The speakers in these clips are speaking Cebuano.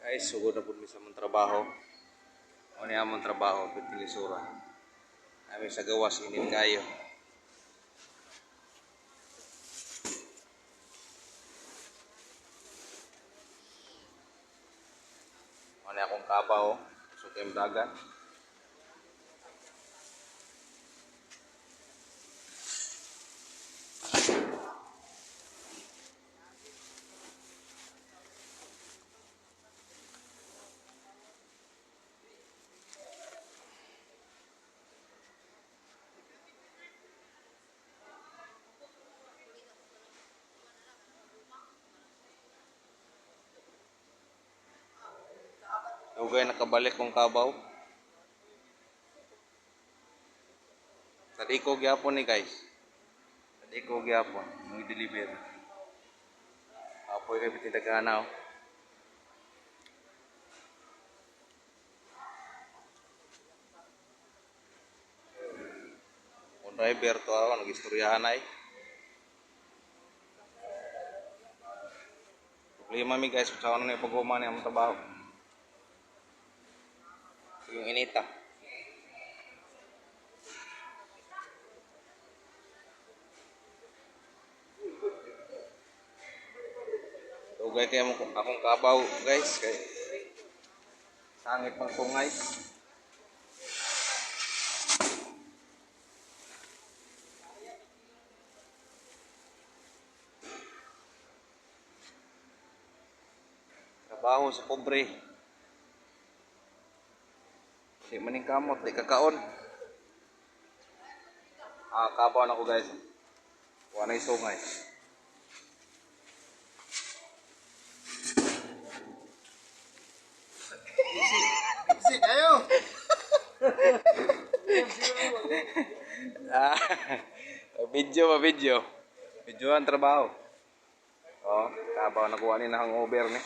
Guys, sugod na pud mi sa among trabaho. Mao ni among trabaho, petilisura. Kami sa gawas, init kayo. Mao ni akong kabaw, so kayong dagan. Dugay nakabalik kong kabaw. Tadiko gyapon ni, guys. Tadiko gyapon, nung deliver. Apoy kay bitindagana oh. Kung driver to ako, nag-istoryahan ay. Problema mi, guys, kung saan na yung pag-uma niya ang trabaho. Yung inita. Dugay kay mo akong kabaw, guys, kay sangit pang sungay. Trabaho sa pobre. Di maning kamot, di kakaon. Ah, kabaw na ko, guys. Wala na sungay. Busy kayo. Ah, video ba video? Video ang trabaho. Oh, kabaw na kuha ni na hangover ni.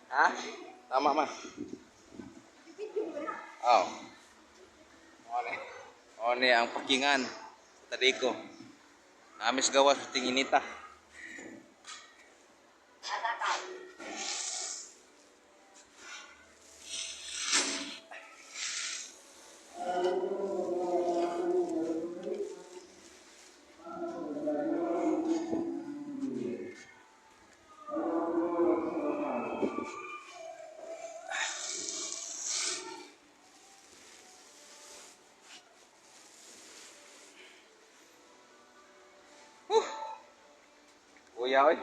Ha? Tama man. Oh. One. One ang pakingan sa Tadiko. Namis gawas tinginita. Kuya oy.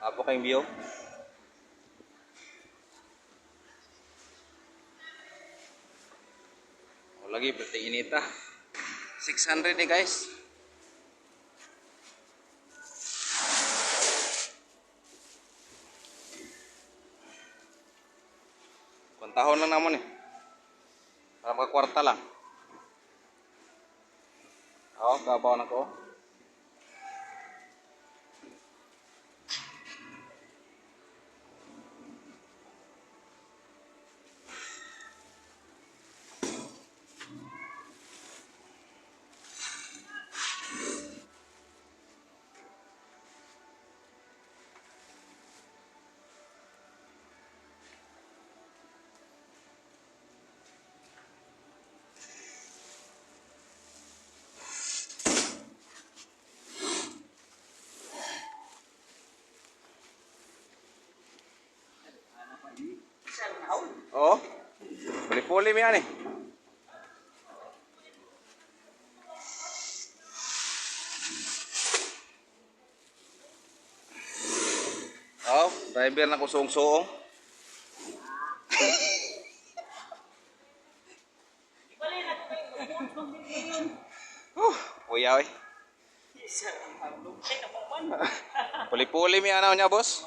Apo kayong biyo? O lagi, pati inita. 600 ni, guys. Kwentahon lang naman eh. Para makakwarta lang. Oo, kabaw na ko. Oo. Puli-puli mi yan eh. Oh, driver na kusuong-suong. Kuya oy. Puli-puli mi anaw niya, boss.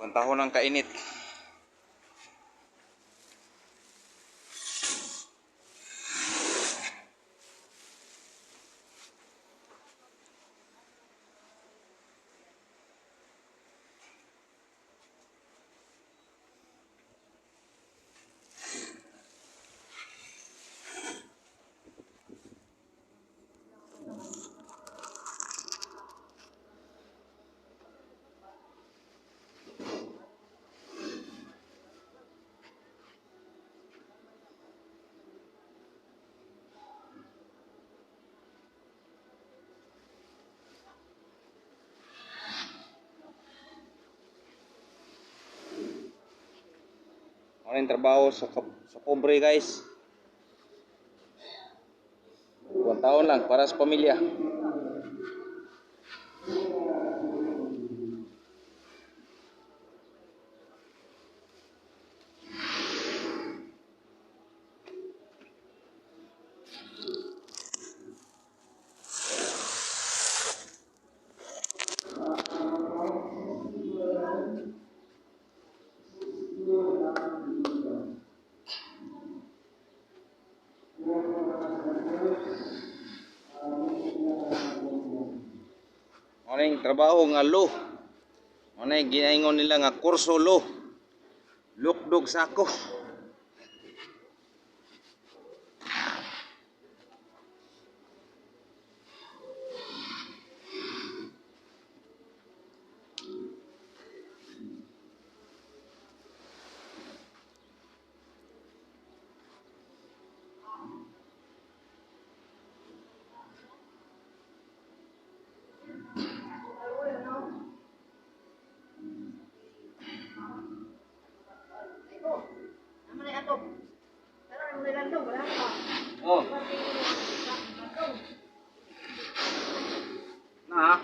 Pantahon ang kainit. Ano yung trabaho sa pobre, guys. Buwan taon lang para sa pamilya. Ano yung trabaho nga lo. Ano yung ginaingon nila nga kurso lo. Lukdog sako. Oh. Na.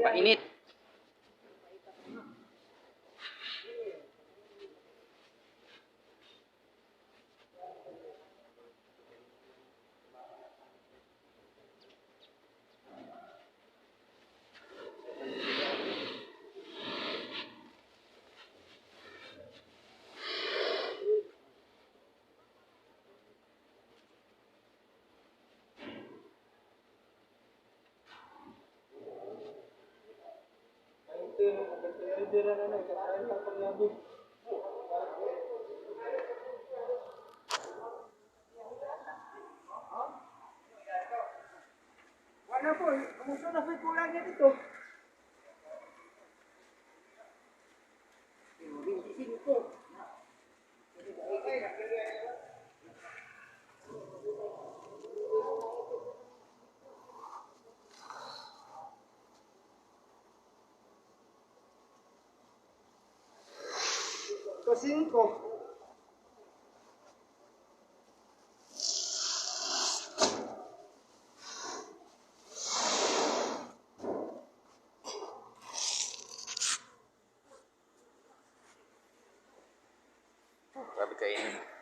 Painit. Wala po, kumusta na po kulang niya dito? 5. Grabe kainit.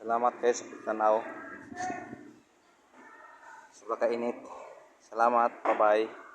Salamat kayo sa pagtanaw. Sobra kainit. Salamat. Bye-bye.